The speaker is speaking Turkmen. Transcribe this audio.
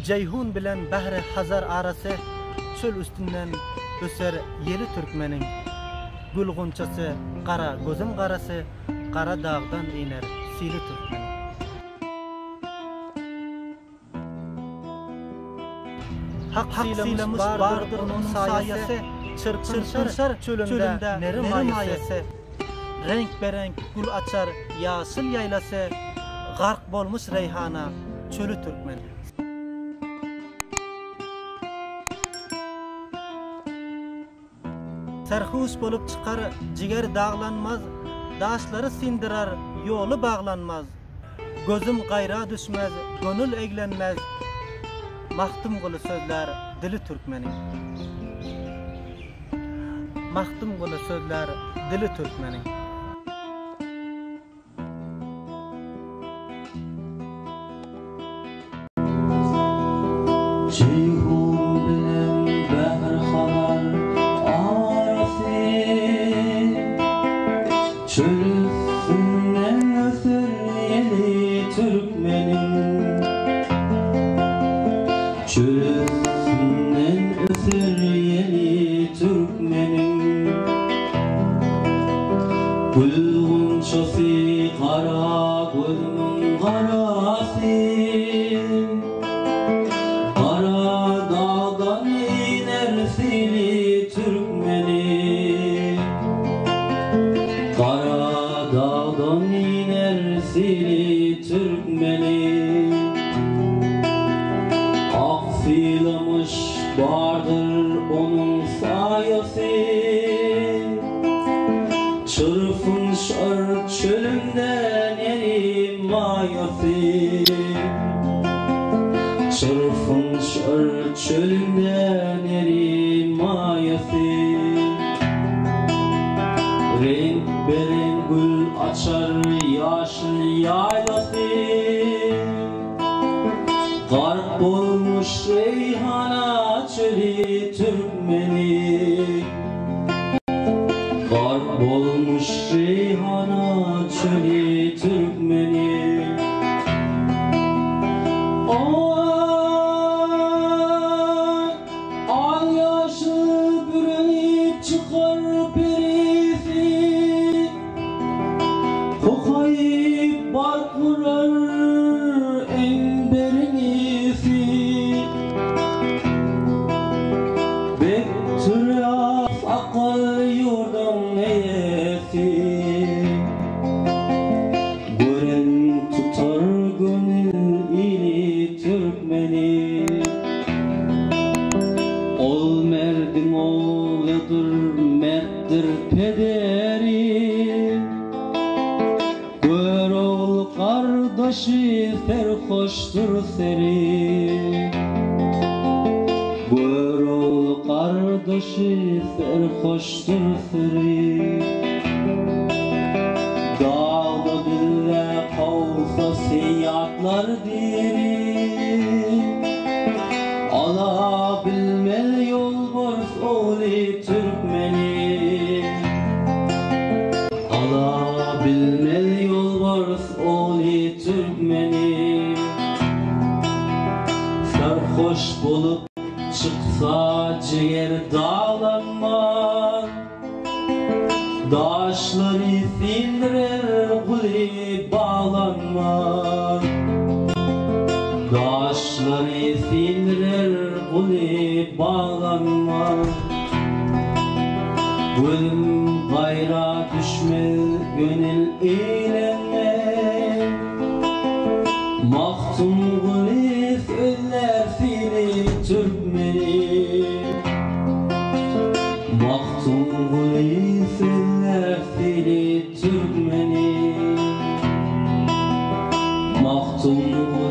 Jeýhun bilen Bahry Hazar arasy, Çöl üstünden öser ýeli türkmeniň. Gül gunçasy, gara gözüň garasy, Gara dagdan iner sili türkmeniň. Hak sylamyş bardyr onuň saýasy, Çyrpynşar çölünde neri maýasy. Reňk-bereňk gül açar ýaşyl ýaýlasy, Gark bolmuş reýhana çöli türkmen. Serhuş bolup çykar jiger daglanmaz, Daşlary syndyrar ýoly baglanmaz. Gözüm gaýra düşmez, gönül eglenmez, Magtymguly sözlär dili türkmeniň. Magtymguly sözlär dili türkmeniň. Jeýhun bilen Bähr-Hazar arasy, Çöl üstünden öser ýeli türkmeniň. Çöl üstünden öser ýeli türkmeniň. Gül gunçasy gara gözümiň garasy, Gara dagdan iner sili türkmeni. Gara dagdan iner sili türkmeni. Ak sylamyş bardyr onuň saýasy. Çyrpynşar çölünde neri maýasy. Çyrpynşar çölünde neri maýasy. Reňk-bereň gül açar ýaşyl ýaýlasy. Gark bolmuş reýhana çöli türkmeni. Gark bolmuş reýhana çöli türkmeni. Aý, al-ýaşyl bürenip çykar perisi. Kokaýyp bark urar emberiň ysy. Bek turýas akyl ýurduň eýesi. Gören tutar göňül ili türkmeni. Ol merdiň ogludyr mertdir pederi. Görogly gardaşy serhoşdur seri. Görogly gardaşy serhoşdur seri. Dagda düzde kowsa seýatlar diri. Ala bilmez ýolbars ogly türkmeni. Ala bilmez ýolbars ogly türkmeni. Serhoş bolup çyksa jiger daglanmaz. Daşlary sindirer guly baglanmaz. Daşlary sindirer guly baglanmaz. Gözüm gaýra düşmez gönül eýlenmez. Magtymguly sözlär seni türkmeni. Magtymguly sözlär seni türkmeni. Magtymguly.